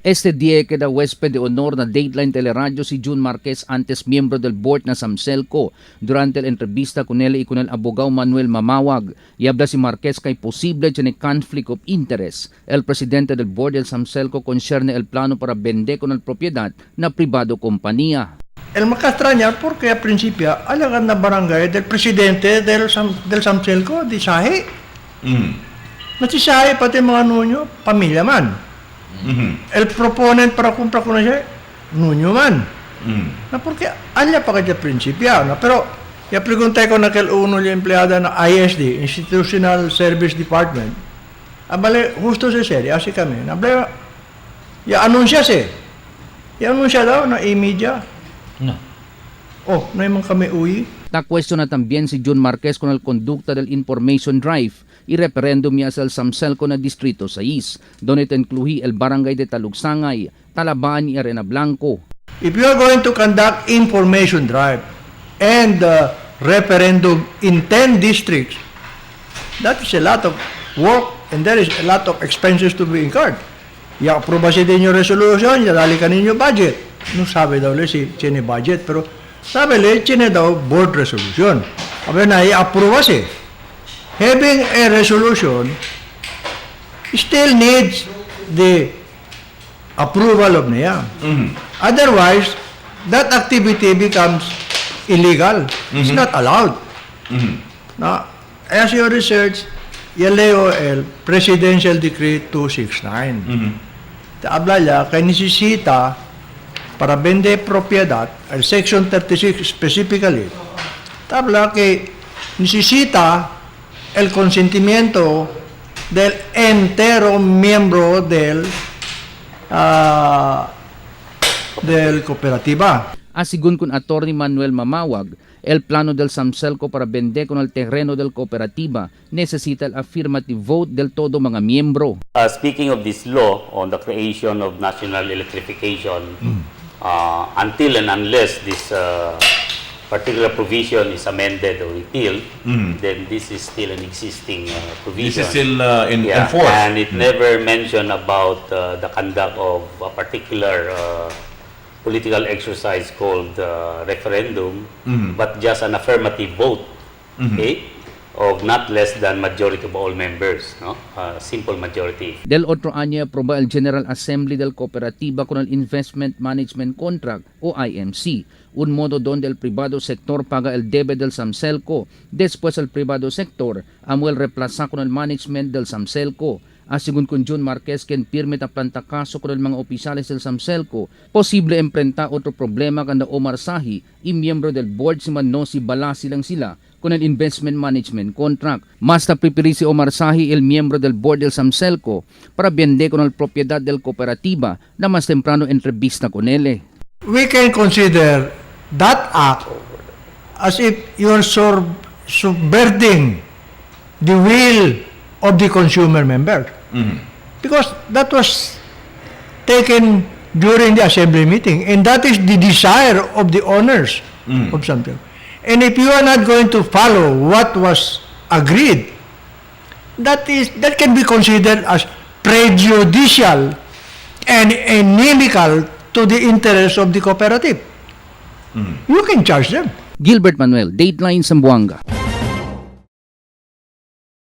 Este día queda huésped de honor na Dateline Teleradio si June Marquez, antes miembro del board na Samselco. Durante la entrevista con él y con el abogado Manuel Mamawag, y habla si Marquez kay posible tiene conflict of interest. El presidente del board del Samselco concierne el plano para vender con el propiedad na privado compañía. El makastraña porque a principio alagan na barangay del presidente del Samselco, di Sahi. Nasisahi pati mga Nuño, pamilya man. El proponent para kumpra ko na siya, Nuño man. Na porque alya pa kaya prinsipyo, na pero ya pregunté ko na kel uno yung empleada na ISD, Institutional Service Department. Abale, justo se serie, así kami. Na ble, ya anunsya si. Ya anunsya daw na imidya. No. Oh, na yung kami uwi. Ta cuestiona también si June Marquez con el conducta del Information Drive y referéndum ya sa el Samselco na Distrito 6, donde te incluí el barangay de Talugsangay, Talabaan y Arena Blanco. If you are going to conduct information drive and referendum in 10 districts, that is a lot of work and there is a lot of expenses to be incurred. I-approve si din yung resolution, yadali ka ninyo budget. No sabi daw le si chine budget, pero sabi le chine daw board resolution. Sabi na i-approve si. Having a resolution still needs the approval of NIA. Otherwise, that activity becomes illegal. It's not allowed. Na, as your research, yaleo el Presidential Decree 269. Te habla ya que necesita para vender propiedad, el Section 36 specifically, te habla que necesita el consentimiento del entero miembro del cooperativa. Asigun con Attorney Manuel Mamawag, el plano del Samselco para vender con el terreno del cooperativa necesita el affirmative vote del todo mga miembro. Speaking of this law on the creation of national electrification, until and unless this particular provision is amended or repealed, then this is still an existing provision. This is still in Yeah, enforce. and it never mentioned about the conduct of a particular political exercise called referendum, but just an affirmative vote, okay, of not less than majority of all members, no, simple majority. Del otro año aproba el General Assembly del Cooperativa con el Investment Management Contract o IMC, un modo donde el privado sector paga el debe del Samselco. Después el privado sector amo el replaza con el management del Samselco. Asigun con June Marquez, quien pirme ta planta caso con el mga opisyales del Samselco, posible emprenta otro problema kanda Omar Sahi y miembro del board si Manosi Balasi lang sila con el Investment Management Contract. Mas ta prepiri si Omar Sahi, el miembro del board del Samselco, para vender con el propiedad del cooperativa na mas temprano entrevista con él. We can consider that act as if you're subverting the will of the consumer member. Because that was taken during the assembly meeting, and that is the desire of the owners of something. And if you are not going to follow what was agreed, that can be considered as prejudicial and inimical to the interest of the cooperative. You can charge them. Gilbert Manuel, Dateline Zamboanga.